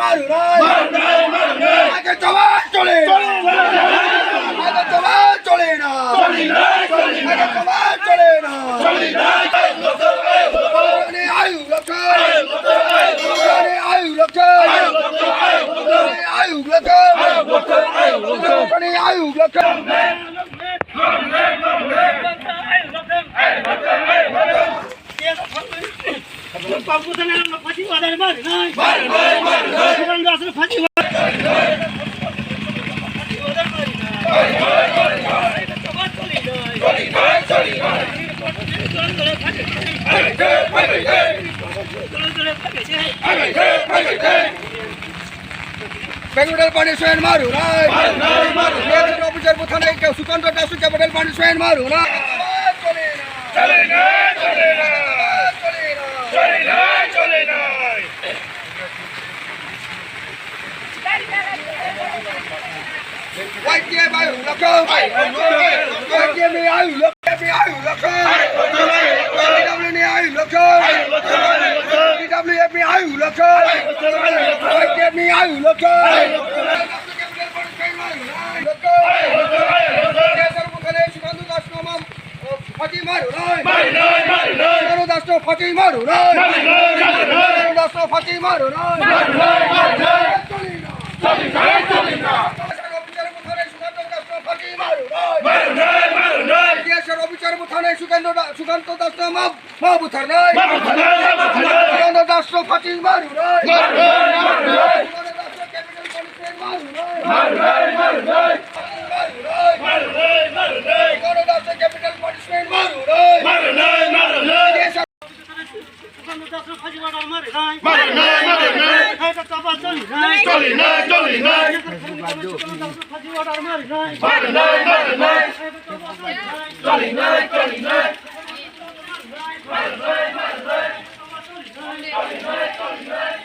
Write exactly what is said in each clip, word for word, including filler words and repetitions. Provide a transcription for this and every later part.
Maru nai. Maru nai, maru nai. Agar jawab chole na. Chole na. Agar jawab chole na. Chole nai, chole nai. Agar jawab chole na. Chole nai, chole nai. Chole nai, ayu lakha. Chole nai, ayu lakha. Chole nai, ayu lakha. Chole nai, ayu lakha. Capital punishment maru nai. Maru nai, maru nai. T S R buthar nai, Sukanta Das capital punishment maru nai. Chole nai, chole nai. Chole nai, chole nai. Y T F ayu lakha. Y T F ni ayu lakha. T F ni ayu lakha. T W ni ayu lakha. T W F ni ayu lakha. Y T F ni ayu lakha. Phachi maru nai. Maru nai, maru nai. Sukanta Das no phachi maru nai. Maru nai, maru nai. Sukanta Das no phachi maru nai. Maru nai, maru nai. Choli na. Choli na, choli na. T S R officer buthar nai Sukanta Das no phachi maru nai. Maru nai, maru nai. T S R officer buthar nai Sukanta Da-, Sukanta Das no ma, ma buthar nai. Ma buthar nai, ma buthar nai. Sukanta Das no phachi maru nai. Maru nai, maru nai. Sukanta Das no capital punishment maru nai. Maru nai, maru nai. Maru nai, maru nai. Sukanta Das no capital punishment maru nai. Maru nai, maru nai. T S R Sukanta Das no phachi order maru nai. Maru nai, maru nai. Hai ka chaba choli nai. Choli nai, choli nai. Sukanta Das no phachi order maru nai. Maru nai, maru nai. Hai ka chaba choli nai. Choli nai, choli nai. Maru nai, maru nai. Choli nai, choli nai.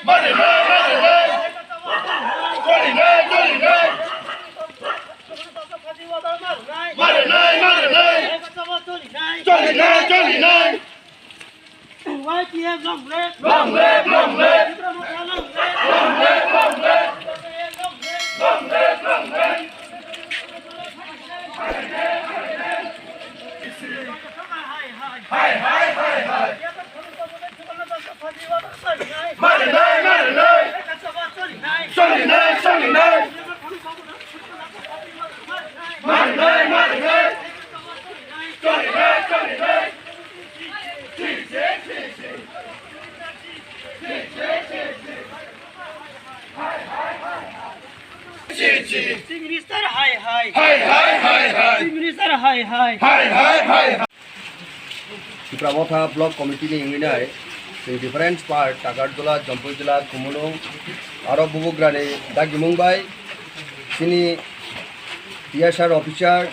Mare nai, mare nai. Choli nai, choli nai. Mare nai, mare nai. Choli nai, choli nai. Y T F long live! Long live, long live! Tipra Motha long live! Long live, long live! Long live, long live! Hai, hai, hai, hai! Mari nai, mari nai! Choli nai, choli nai! Mari nai, mari nai! Choli nai, choli nai! Chief Minister hai hai. Hai hai hai hai. Chief Minister hai hai. Hai hai hai hai. Tipra Motha Block Committee ni wngwi nai chwng different part, Takarjala, Jampui Jila, Khumulwng, aro Bubugrani dagimung bai chini T S R officer,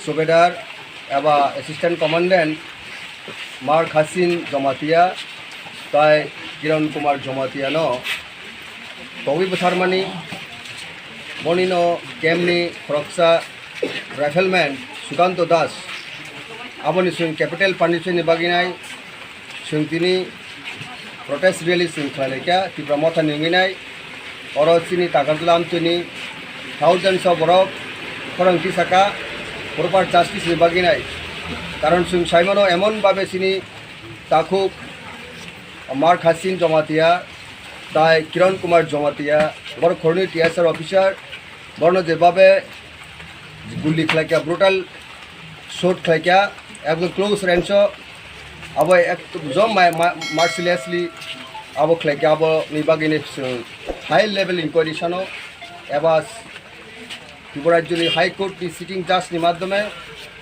subedar eba assistant commandant Mar Khasin Jamatia tai Kiran Kumar Jamatia no togwi bwtharmani, boni no camp ni khoroksa rifleman Sukanto Das, aboni chwng capital punishment ni bagwi nai chwng tini protest rally chwng khlai lai kha Tipra Motha ni wngwi nai. Oro chini Takarjala amchini thousands of borok khorang tisaka proper justice ni bagwi nai. Karon chwng sai mano emon babe chini takhuk Mar Khasin Jamatia tai Kiran Kumar Jamatia borok khorni T S R officer borno je babe guli khlai kha, brutal shot khlai kha, ekdom close range o, abo ekdom ma-, ma-, mercilessly abo khlai kha, abo ni bagwi ni chwng high level inquiry sano eba Tripura Rajyoni High Court ni sitting judge ni madhyome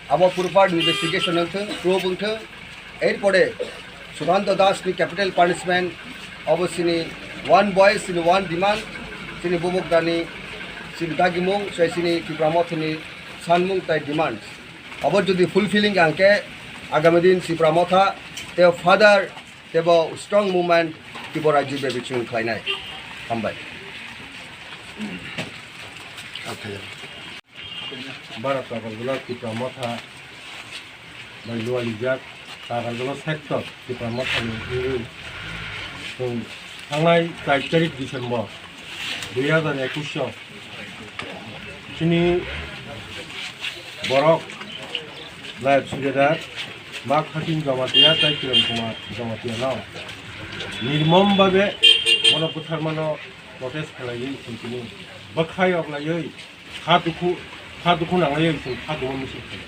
abo proper investigation wngthwng, probe wngthwng, erpore Sukanta Das ni capital punishment, obo chini one voice, chini one demand, chini Bubugrani, chini dagimung, sai chini Tipra Mothani sanmung tai demand. Obo jodi fulfilling hwnkhe, agami din Tipra Motha tei further Tebo strong movement Tripura Rajya bebak chwng khlainai. Hambai. Bharat Agartala Tipra Motha bai lualijak Agartala sector Tipra Motha ni wngwi chwng thangnai char tarik December dui hazar ekush o chini borok Nayab Subedar Mak Hakim Jamatia tei Kiran Kumar Jamatia no nirmom babe bono bwtharmano protest khlaiwi chwng tini bwkhayok laiwi kha dukhu, kha dukhu nanglaiwi chwng kha duma misil khlai.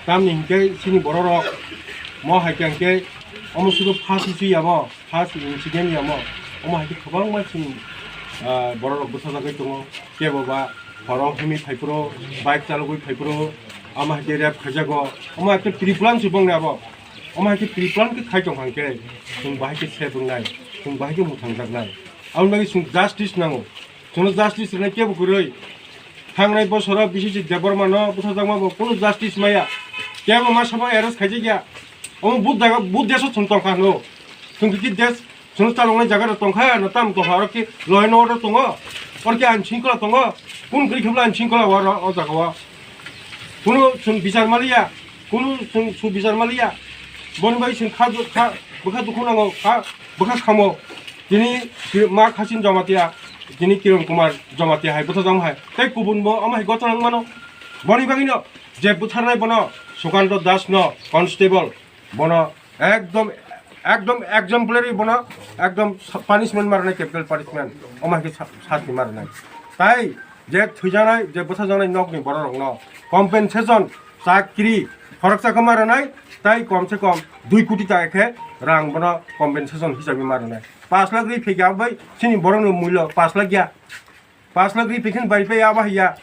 Tamni hinkhe chini bororok mo hai khe hinkhe omo sudu first issue yamo, first incident yamo, omo hai khe kwbangma chini, ah, bororok bwsajagwi tongo. Kebo ba horo himwi phaiphuru, bike chalogwi phaiphuru, omo hai khe rape khaijago, omo hai khe pre-plan se bongni abo, omo hai khe pre-plan khe khai tongkha hinkhe chwng bahai khe se wngnai, chwng bahai khe mwthangjaknai. Aboni bagwi chwng justice nango. Chwngno justice rwnai kebo kwrwi. Thangnai bosoro B C C Debbarma no bwtharjakma bo kunu justice maya. Kebo ma sabo arrest khaijak ya. Omo but jaga, but desh o chwng tongkha hwno. Chwng kiki desh, chwng chaloknai jaga rok tongkha, na tam tongkha, oro ki law and order tongo. Oro ki ain shingkhola tongo. Kun kwrwi khe bo ain shingkhola o oro o jaga o. Kunu chwng bichar maliya. Kunu chwng su bichar maliya. Boni bai chwng kha, kha, bwkha dukhu nango, kha, bwkha khamo. Tini Mak Hakim Jamatia, tini Kiran Kumar Jamatia hai bwthajak hai. Tei kubun bo omo hai gochorang mano. Boni bagwi no je bwtharnai bono Sukanta Das no constable bono ekdom, ekdom exemplary bono ekdom punishment marnai, capital punishment. Omo hai khe sa-, sasti marnai. Tai je thwijaknai, je bwthajaknai nokni bororokno compensation, chakri, khoroksa khe ma rwnai, tai kom se kom dui koti taka khe rang bono compensation hisabe ma rwnai. Pash lakh ri phikya bai chini borokni mulyo pash lakh ya. Pash lakh ri phikhin bai pai abo haiya.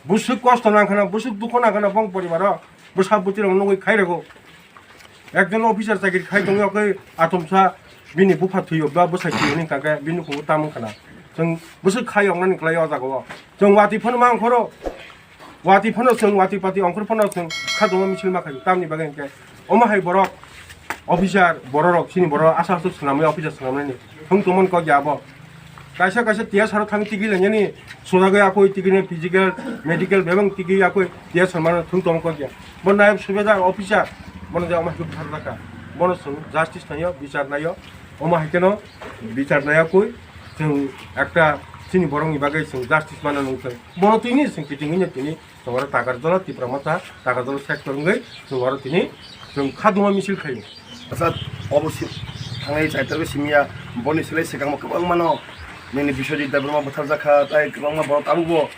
Bwswk kosto nang khana, bwswk dukho nang khana bong poribaro, bwsa bwtwi rok nugwi khai rego. Ekjon officer chakri khai tongwi okhe atomsa bini bupha thwiyo ba bwsai thwiyo hwnwi kha khe bini nukhungo tamo khna. Chwng bwswk khai wngnani kwlai o jaga o. Chwng watwi phano ma ongkhoro. Watwi phano chwng watwi pati ongkhor phano chwng kha tongma misil ma khaio. Tamni bagwi hinkhe omo hai borok officer bororok chini borok aswk aswk swnamwi officer swnamnani thung tongmani kok ya abo. Kaisa kaisa T S R o thang tigi lainani sojagwi akoi tigi ni physical, medical bebak tigi akoi T S R mano thung tongma kok ya. Bo nayab subedar officer, bono je omo hai khe butharjakha. Bono chwng justice naio, bichar naio. Omo hai kheno bichar naiya koi chwng ekta chini borokni bagwi chwng justice mana nung thai. Bono tini chwng kiting wngya tini chwng oro Takarjala Tipra Motha, Takarjala sector wngwi chwng oro tini chwng kha duma misil khaio. Asa obo si thangnai chaitor simya boni silai swkangma kwbangmano nini Biswajit Debbarma butharjakha, tai kwbangma borok tabukbo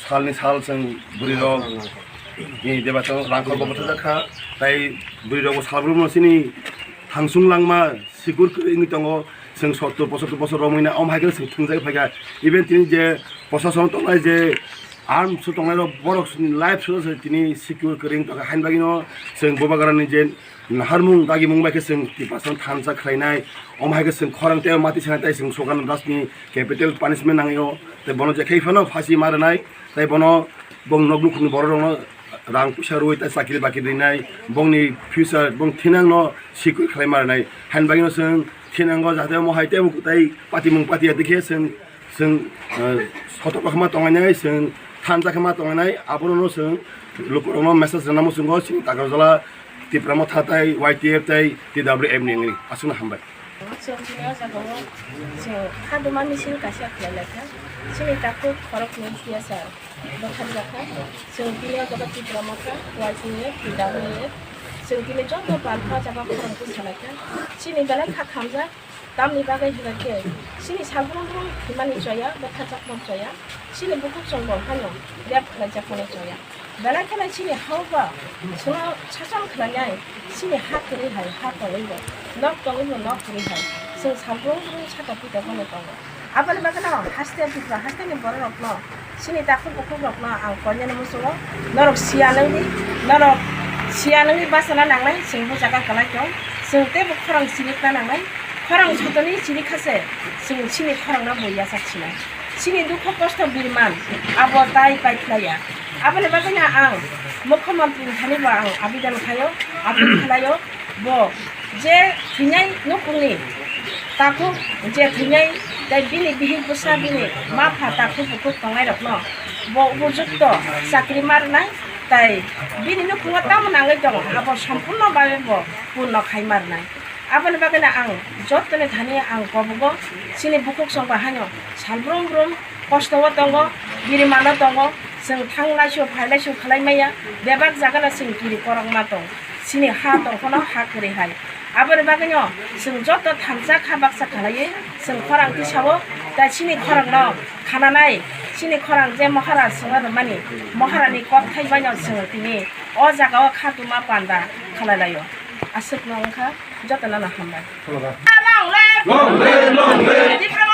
salni sal chwng bwrwirok nini deba chwng rangkhorbo butharjakha, tai bwrwirokbo salbrumno chini thangsung langma sikur kwrwi wngwi tongo. Chwng sottor pochottor bosor romwi na omo hai khe chwng thwngjagwi phaikha. Even tini je prosason tongnai je arms o tongnai rok borok life soro se tini secure kwrwi wng tongkha. Hain bagwi no chwng Bubagrani je naharmung dagimung bai khe chwng Tiprasano thansa khlainai. Omo hai khe chwng khorang tei mati sanai tei chwng Sukanta Dasni capital punishment nangwi o. Tei bono je khai phano phasi ma rwnai. Tei bono bong nok nukhungni borok rokno rang puisa rwi tei chakri bakri rinai, bongni future, bong thinangno sikui khlai ma rwnai. Hain bagwino chwng thinango jahate omo hai teibo tai patimung patiya dikhe chwng, chwng, eh, sotok khe ma tongnai, chwng thansa khe ma tongnai, abono chwng lukurokno message rwna muchungo chwng Takarjala Tipra Motha tai Y T F tai T W F ni wngwi aswkno hambai. Chwng tini o jaga o chwng kha duma misil kaisa khlai lai kha. Chini takhuk khoroknwi C S R bwtharjak kha. Chwng tini o jaga Tipra Motha, Y T F, T W F, chwng tini joto palpha jaga khorang twi salai kha. Chini belai kha khamjak, tamni bagwi hinkhe chini salbrumbrung thwimani choya, bwtharjakmani choya, chini bukhuk chwng bo phano rep khlaijak phano choya. Belai kheno chini ha o ba chwngno sachal khlainai, chini ha kwrwi hai, ha tongwi bo, nok tongwi bo, nok kwrwi hai, chwng salbrumbrung saka pita phano tongo. Aboni bagwino haste Tripura hasteni bororokno, chini takhuk bukhukrokno ang koinani muchungo, norok siya nangdi, norok siya nangdi bachana nangnai, chwng bo jaga kwlai tong, chwng teibo khorang chirikna nangnai, khorang jotoni chirikha se, chwng chini khorangno bo yachak sinai. Chini dukho kosto birman abo tai pai khlaiya. Aboni bagwino ang Mukhyamantri ni thani bo ang abedan khlaio, appeal khlaio, bo Je thwinai nukhungni takhuk, je thwinai tei bini bihik bwsa, bini ma pha takhuk bukhuk tongnairokno bo upojukto chakri ma rwnai, tei bini nukhungo tamo nangwi tongo abo sompurno babe bo purno khai ma rwnai. Aboni bagwino ang jottoni thani ang kobogo chini bukhuk songkha haino sal brum brum kosto o tongo, biri mano tongo, chwng thang laisio phai laisio khlai maya, bebak jaga no chwng kiri korokma tong, chini ha tong phano ha kwrwi hai. Aboni bagwino chwng joto thansa kha baksa khlaiwi chwng khorang tisao, tei chini khorang no khananai, chini khorang je Maharaj swngo rwmani, Maharani kok thai baino chwng tini o jaga o khatuma panda khlai laio. Aswk no wngkha, joto no hambai. Long live! Long live!